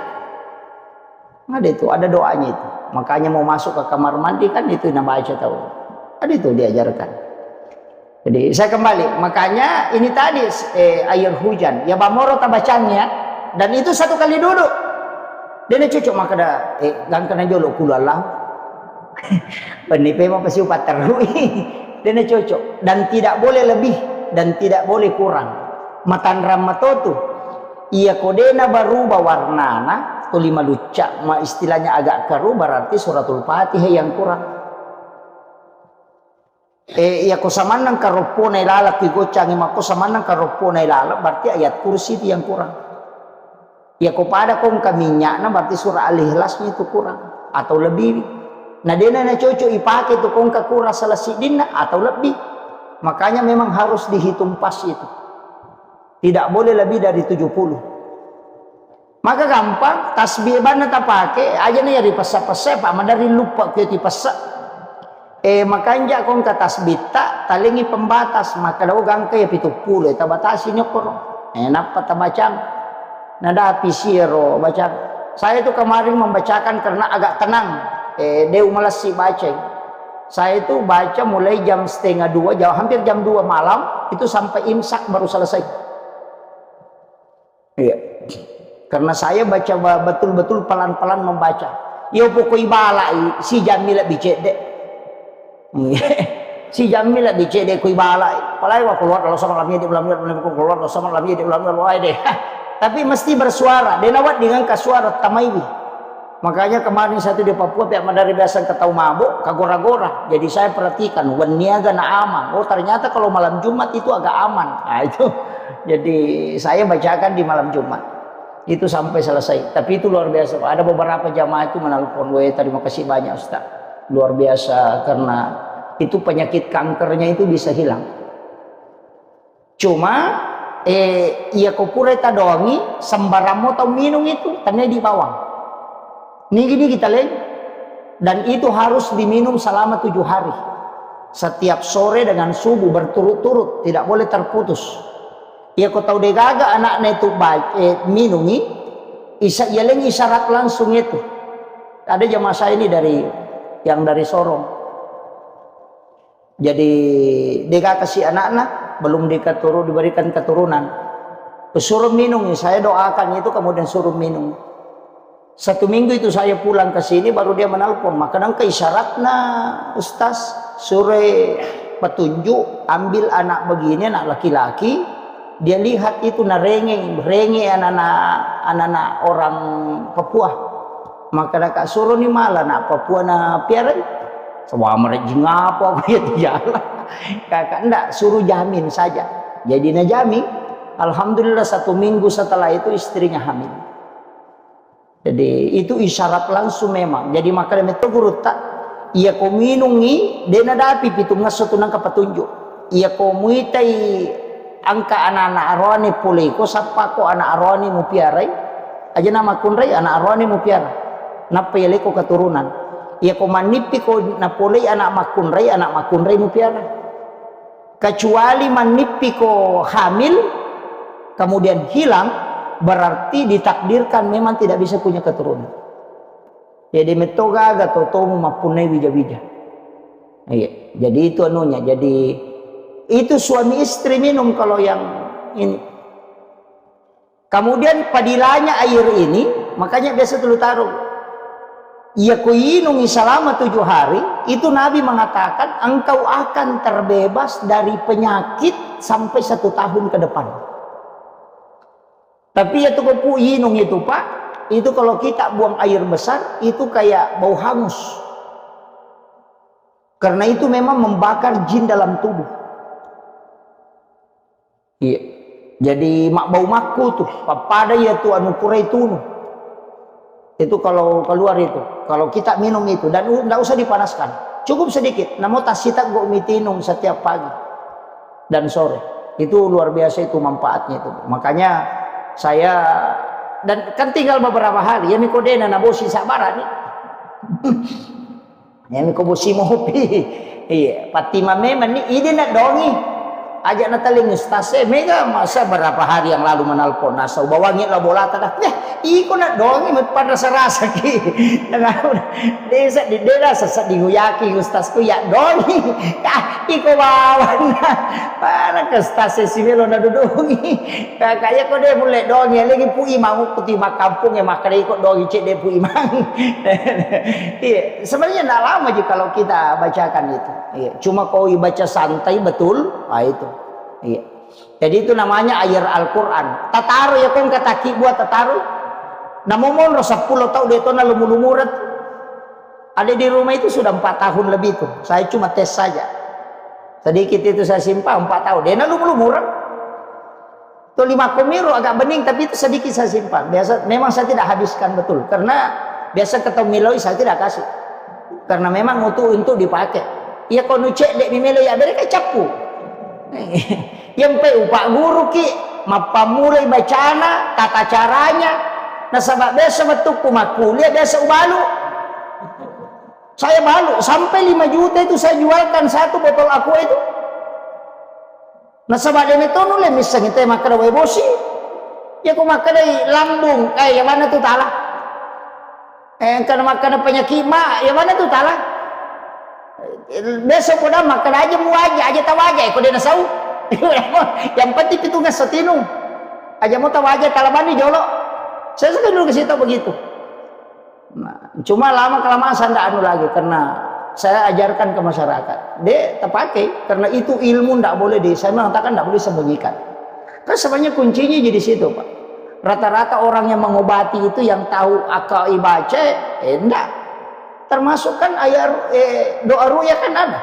Ada itu, ada doanya itu. Makanya mau masuk ke kamar mandi kan itu nabaca tau. Ada itu diajarkan. Jadi saya kembali, makanya ini tadi, eh, air hujan, ya bamoro tabacanya, dan itu satu kali duduk. Dia na cocok maka ada, eh, gangkana jolo kulu Allah. Penni pema pasi upaterui. Dia na cocok dan tidak boleh lebih dan tidak boleh kurang. Matanrang matotu. Iya ko dena berubah warnana, tuli malucca, ma istilahnya agak keruh, berarti suratul Fatihah yang kurang. Eh, iya ko samannang karoppona ilaleng, ki goccangi makko samannang karoppona ilaleng, berarti ayat kursi itu yang kurang. Iya ko pada ko engka minyakna, berarti surah Al-Ikhlasnya itu kurang atau lebih. Nah, dena na cocok ipake tu ko engka kurang salah siddinna atau lebih. Makanya memang harus dihitung pas itu. Tidak boleh lebih dari tujuh puluh. Maka gampang, tasbih banna tapake, aja na yari pessa-pessa, Pak, madari lupa ke ti pessa. Eh, makanja ko engka tasbitta, talengi pembatas, maka dau gangka ya pitu puluh, eh, tabatasi ni okkoro. Eh, nappa tabacang. Nadapi siro bacang. Saya itu kemarin membacakan karena agak tenang. Eh, deu malessi baca. Saya itu baca mulai jam setengah dua, jam, hampir jam dua malam, itu sampai imsak baru selesai. Iya. Karena saya baca ba-, betul-betul pelan-pelan membaca. Yo pokoi balai, si jammi lebih cedde. Sijammi lebbi cedde kui balai. Palai wa keluar kalau sama lamia di ulam ulam keluar kalau sama lamia di ulam ulam wae deh. Tapi mesti bersuara. Dena wedding engka suara tamaiwi. Makanya kemarin satu di Papua pihak madari biasa engka tau mabuk, kagora-gora. Jadi saya perhatikan, wenniaga na aman. Oh, ternyata kalau malam Jumat itu agak aman. Nah, itu. Jadi saya bacakan di malam Jumat. Itu sampai selesai. Tapi itu luar biasa, Pak. Ada beberapa jamaah itu menelpon, "Weh, terima kasih banyak, Ustaz. Luar biasa, karena itu penyakit kankernya itu bisa hilang." Cuma, eh, iya ko pura tadongi, sembarang mo tau minum itu, tania di bawang. Nigi-nigi taleng. Dan itu harus diminum selama tujuh hari. Setiap sore dengan subuh berturut-turut, tidak boleh terputus. Iya ko tau degaga anakna itu ba-, eh, minungi, isa-, yaleng isyarat langsung itu. Ada jamaah saya ini dari, yang dari Sorong. Jadi, dega kasi anakna, belum dikaturu-, diberikan keturunan. Suruh minum, saya doakan itu, kemudian suruh minum. Satu minggu itu saya pulang ke sini, baru dia menelpon. Maka nengka isyaratna, Ustaz, suruh petunjuk, ambil anak begini, anak laki-laki, dia lihat itu narenge, renge anak-anak, anak-anak orang Papua. Maka naka suruh ni mala na Papua na piarai. Sawamara jingapa aku ya tiala. Kakak ndak suruh jamin saja. Jadi na jamin. Alhamdulillah satu minggu setelah itu istrinya hamil. Jadi itu isyarat langsung memang. Jadi maka metto gurutta, iya ko minungi, de nadapi pitung ngesso tu nangka petunjuk. Iya ko muitai angka anak-anak aroane poleko, sappa ko anak aroane mupiarai, aja na makkunrai anak aroane mupiara. Nappa yaleko keturunan. Iya ko mannippi ko napolei anak makkunrai, anak makkunrai mupiara. Kecuali mannippi ko hamil, kemudian hilang, berarti ditakdirkan memang tidak bisa punya keturunan. Jadi metto gaga totomu mappunnai wija-wija. Iya, jadi itu anunya. Jadi itu suami istri minum kalau yang ini. Kemudian padilanya air ini, makanya biasa tulu taruh. Iya kuinungi selama tujuh hari, itu Nabi mengatakan engkau akan terbebas dari penyakit sampai satu tahun ke depan. Tapi ya tuh pu inung itu, Pak, itu kalau kita buang air besar, itu kayak bau hangus. Karena itu memang membakar jin dalam tubuh. Iya. Jadi mabbau makku tuh, pappada iya tu anu purai tunu. Itu kalau keluar itu, kalau kita minum itu dan u-, ndak usah dipanaskan. Cukup sedikit, namo tassiteggu mitinung setiap pagi dan sore. Itu luar biasa itu manfaatnya itu. Makanya saya, dan kan tinggal beberapa hari, ya mikodena nabosi sabara nih. Nemi ko bosi mopi. Iya, Fatima memang ni ide na dongi. Aja na taling ustaz e, mega masa berapa hari yang lalu menelpon, nasa ubawangi la bolata dah. Weh, iko na dongi, pada serasa ki. Desa di dera sesa di huyaki ustaz ku ya dongi. Ah, iko bawan. Mana ke ustaz e si melo na dudungi. Kakak ya ko de mulle dongi, lagi pu imang ukuti makampung ya makare iko dongi cek de pu imang. Iya. Sebenarnya ndak lama ji kalau kita bacakan itu. Iya, cuma kau baca santai betul, ah, itu. Iya. Jadi itu namanya air Al-Quran. Tataro ya kong kataki buat tataro. Namo monro sepuluh tau de tona lumu-lumuret. Ada di rumah itu sudah empat tahun lebih tuh. Saya cuma tes saja. Sedikit itu saya simpan empat tahun. De na lumu-lumuret. Tuli makkomiro agak bening, tapi itu sedikit saya simpan. Biasa, memang saya tidak habiskan betul. Karena biasa ketemu miloi saya tidak kasih. Karena memang untuk, untuk dipakai. Iya, ko nucek dek mimelo ya, mereka cappu. Yang pe upak guru ki, mappamulai bacana, tata caranya. Nasaba biasa metukku makkuliah, biasa ubalu. Saya balu, sampai lima juta itu saya jualkan satu botol aqua itu. Nasaba de metto nulle missengi te makkeda wae bosi. Iya ko makkedai lambung, eh, iya manna tu tala. Eh, engkana makkeda penyakit ma, iya manna tu tala. Biasa ko da makkeda aja muwaja, aja tawaja, eh, ko de nasau. Yang penting pitungngesso tinung. Aja mo tawaja tala bani jolo. Saya suka dulu ke situ begitu. Nah, cuma lama kelamaan saya ndak anu lagi karena saya ajarkan ke masyarakat. Dek, terpakai karena itu ilmu ndak boleh di, saya mengatakan ndak boleh sembunyikan. Kan sebenarnya kuncinya di situ, Pak. Rata-rata orang yang mengobati itu yang tahu akal ibaca, eh, enggak. Termasuk kan ayat, eh, doa ru'yah kan ada.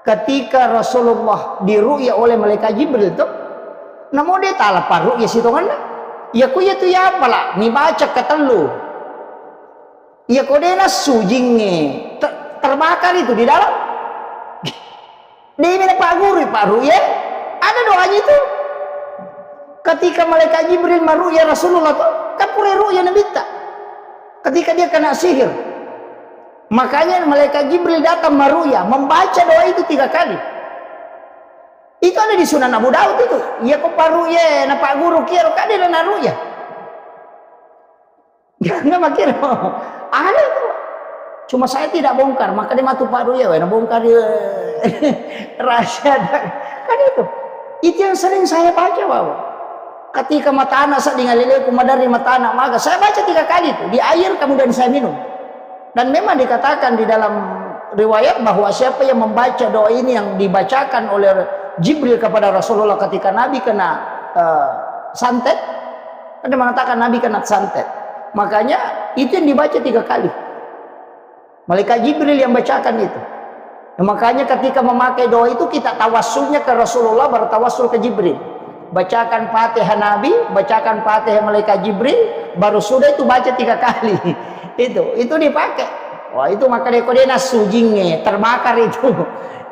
Ketika Rasulullah diru'yah oleh malaikat Jibril tuh, namo dia tala parru'yah sitonganna. Ya ku ya tu ya apalah, ni baca ketellu. Iya ko de nassu jingnge, ter-, terbakar itu di dalam. Demi na Pak Guru, Pak Ru'ya, ada doanya itu. Ketika malaikat Jibril maru'ya Rasulullah tuh, kan pura ru'ya Nabitta. Ketika dia kena sihir. Makanya malaikat Jibril datang maru'ya, membaca doa itu tiga kali. Itu ada di Sunan Abu Daud itu. Iya ko Pak Ru'ya, na Pak Guru kiaro, kan dia na ru'ya. Nggak mikir. Ada itu. Cuma saya tidak bongkar, maka dia matu Pak Ru'ya, wena bongkar dia. Rahasia ada. Kan itu. Itu yang sering saya baca, Bapak. Ketika mata anak saya dengan leleku madari mata anak maka saya baca tiga kali itu di air kemudian saya minum. Dan memang dikatakan di dalam riwayat bahwa siapa yang membaca doa ini yang dibacakan oleh Jibril kepada Rasulullah ketika Nabi kena, eh, santet, kan dia mengatakan Nabi kena santet. Makanya itu yang dibaca tiga kali. Malaikat Jibril yang bacakan itu. Nah, makanya ketika memakai doa itu kita tawassulnya ke Rasulullah, baru tawassul ke Jibril. Bacakan Fatihah Nabi, bacakan Fatihah malaikat Jibril, baru sudah itu baca tiga kali. Itu, itu dipakai. Wah, itu maka dia kode nassu jingnge, terbakar itu.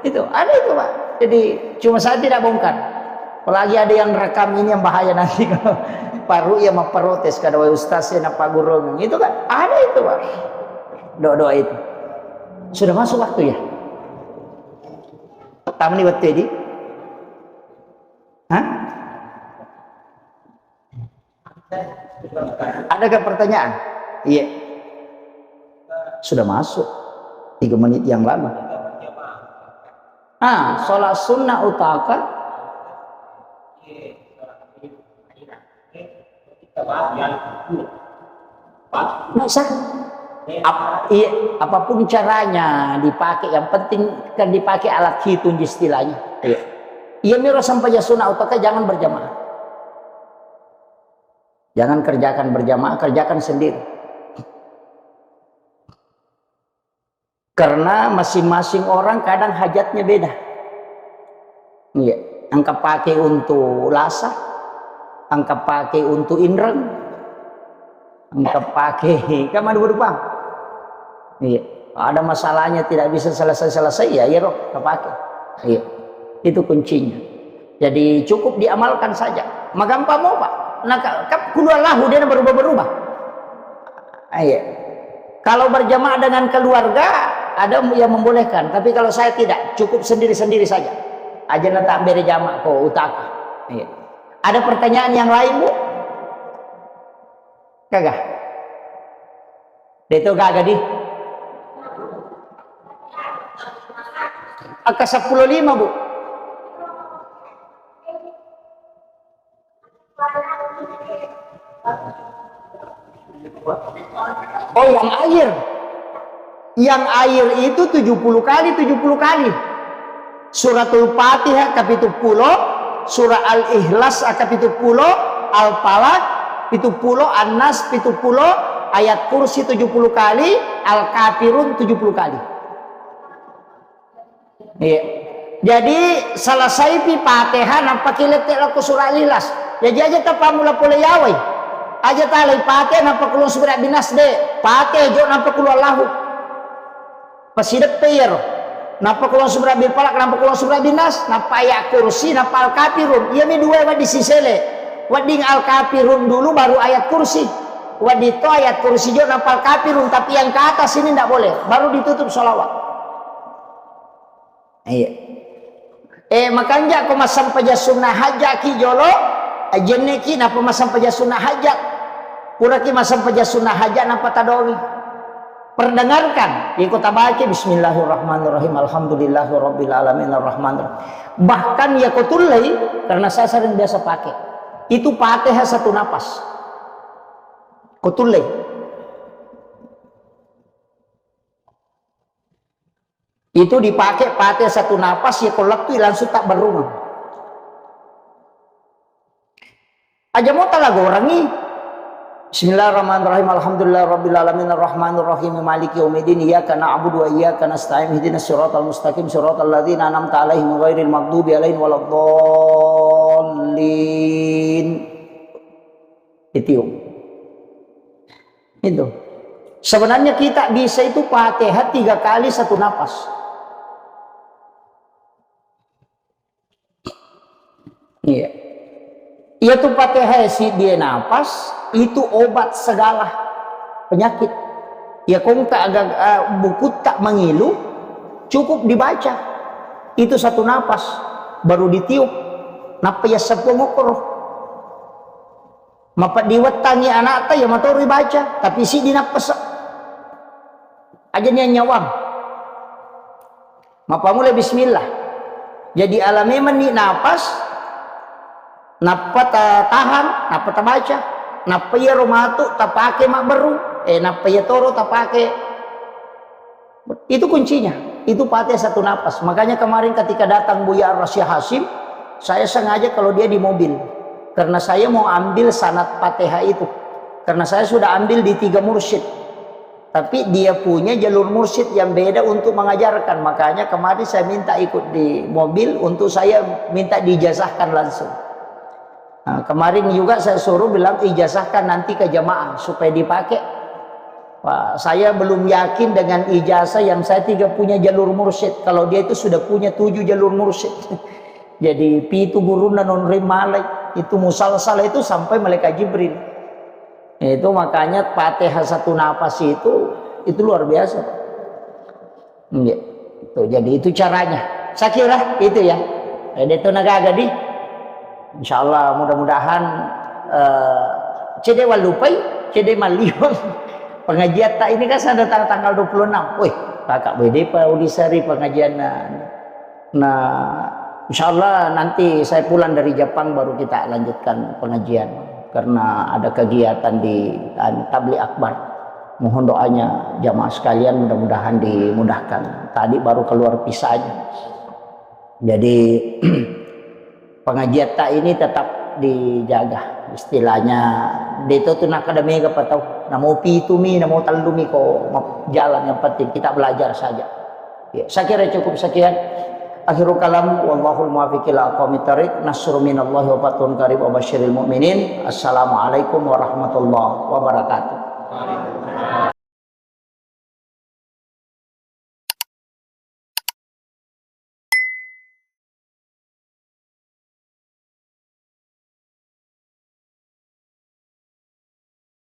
Itu, ada itu, Pak. Jadi, cuma saya tidak bongkar. Apalagi ada yang rekam ini yang bahaya nanti kalau Pak Ru'ya memprotes kada wae ustaz ya napa guru itu kan ada itu, Pak. Doa-doa itu. Sudah masuk waktu ya? Tamu ni waktu ini? Hah? Adakah pertanyaan? Iya. Sudah masuk. Tiga menit yang lalu. Ah, sholat sunnah utaka. Nggak usah. Ap-, iya, apapun caranya dipakai, yang penting kan dipakai alat hitung istilahnya. Iya. Iya, miro sampajang sunnah utaka jangan berjamaah. Jangan kerjakan berjamaah, kerjakan sendiri. Karena masing-masing orang kadang hajatnya beda. Iya, engka pakai untuk lasa, engka pakai untuk inreng, engka pakai, kan ada berupa. Iya, ada masalahnya tidak bisa selesai-selesai, ya, iya, roh, engka pakai. Iya, itu kuncinya. Jadi cukup diamalkan saja. Magampang mau, Pak. Nah, ka-, ka-, kulu Allahu dia berubah-berubah. Ah, iya. Kalau berjamaah dengan keluarga, ada yang membolehkan. Tapi kalau saya tidak, cukup sendiri-sendiri saja. Aja na tak beri jamaah ko utaka. Iya. Ada pertanyaan yang lain, Bu? Kagak? Deto gaga di. Akka seppulo lima, Bu. Oh, yang air. Yang air itu tujuh puluh kali, tujuh puluh kali. Suratul Fatihah kapitu pulo, surah Al-Ikhlas kapitu pulo, Al-Falaq pitu pulo, An-Nas pitu pulo, Ayat Kursi tujuh puluh kali, Al-Kafirun tujuh puluh kali. Iya. Jadi, selesaipi Fatihah, nampaki lette' lako surah Al-Ikhlas. Jaji aja tapammula pole yawai. Aja talai Fatihah, nampa kulon surah Binas de. Fatihah jo, nampa kulu Allahu. Pasideppe iyaro. Nappa kulon surah Bil Falaq, nappa kulon surah Bin Nas, nappa ayat kursi, nappa Al-Kafirun. Iyami dua wedding sisele. Wedding Al-Kafirun dulu, baru ayat kursi. Wedding to ayat kursi jo, nappa Al-Kafirun. Tapi yang ke atas ini ndak boleh. Baru ditutup sholawat. Iya. Eh, makanja ko massempajang sunnah hajjaki jolo, ajenneki napa massempajang sunnah hajjat. Puraki massempajang sunnah hajjat napa tadongi. Perdengarkan, iko tabaca, "Bismillahirrahmanirrahim, alhamdulillahirabbil alamin, arrahmanirrahim." Bahkan ya ko tullei, karena saya sering biasa pakai. Itu Fatihah satu napas. Potullei. Itu dipakai pate satu napas, ya ko lettui langsung tabberrungeng. Aja mo talagorangi. Bismillahirrahmanirrahim. Alhamdulillah rabbil alamin, arrahmanirrahim, maliki yaumiddin, iyyaka na'budu wa iyyaka nasta'in, ihdinas siratal mustaqim, siratal ladzina an'amta alaihim ghairil maghdubi alaihim waladdallin. Ditiup. Itu. Sebenarnya kita bisa itu Fatihah tiga kali satu napas. Iya. Iya tu Fatihah si dia napas, itu obat segala penyakit. Ya kongka agak, eh, bukutta mangilu, cukup dibaca. Itu satu napas, baru ditiup. Nappa ya seppuang okkoro. Mapeddi wettangngi anakta, ya matoro ibaca, tapi siddi nappese. Aja nia nyawang. Mapamula bismillah. Jadi ala memenni napas, nappa ta-, tahan, nappa tabaca. Nappa iyaro matu tapake mabberru, eh, nappa iyatoro tapake Itu kuncinya, itu Fatihah satu napas. Makanya kemarin ketika datang Buya Ar-Rasya Hasyim, saya sengaja kalau dia di mobil. Karena saya mau ambil sanad Fatihah itu. Karena saya sudah ambil di tiga mursyid. Tapi dia punya jalur mursyid yang beda untuk mengajarkan. Makanya kemarin saya minta ikut di mobil untuk saya minta diijazahkan langsung. Nah, kemarin juga saya suruh bilang ijazahkan nanti ke jamaah supaya dipakai. Wah, saya belum yakin dengan ijazah yang saya tiga punya jalur mursyid. Kalau dia itu sudah punya tujuh jalur mursyid. Jadi pitu gurunna nonroi malai. Itu musalsal itu sampai malaikat Jibril. Itu makanya Fatihah satu napas itu, itu luar biasa. Iya. Tuh, jadi itu caranya. Saya kira itu ya. Jadi itu nagaga di. Insya Allah mudah-mudahan, eh, cede walupai, cede maliwang. Pengajian tak ini kan sudah tang-, tanggal dua puluh enam. Wih, kakak bede pa Udisari pengajian. Nah, nah, insya Allah nanti saya pulang dari Jepang baru kita lanjutkan pengajian. Karena ada kegiatan di, anu, tabligh akbar. Mohon doanya jamaah sekalian, mudah-mudahan dimudahkan. Tadi baru keluar visanya. Jadi, pengajian tak ini tetap dijaga. Istilahnya, deto tu nakada mega patau. Namo pitu mi, namo tellu mi ko ma-, jalan, yang penting kita belajar saja. Ya, saya kira cukup sekian. Akhirul kalam, wallahul muwaffiq ila aqwamit thariq. Nasrun minallahi wa fathun qarib wa basyiril mu'minin. Assalamualaikum warahmatullahi wabarakatuh.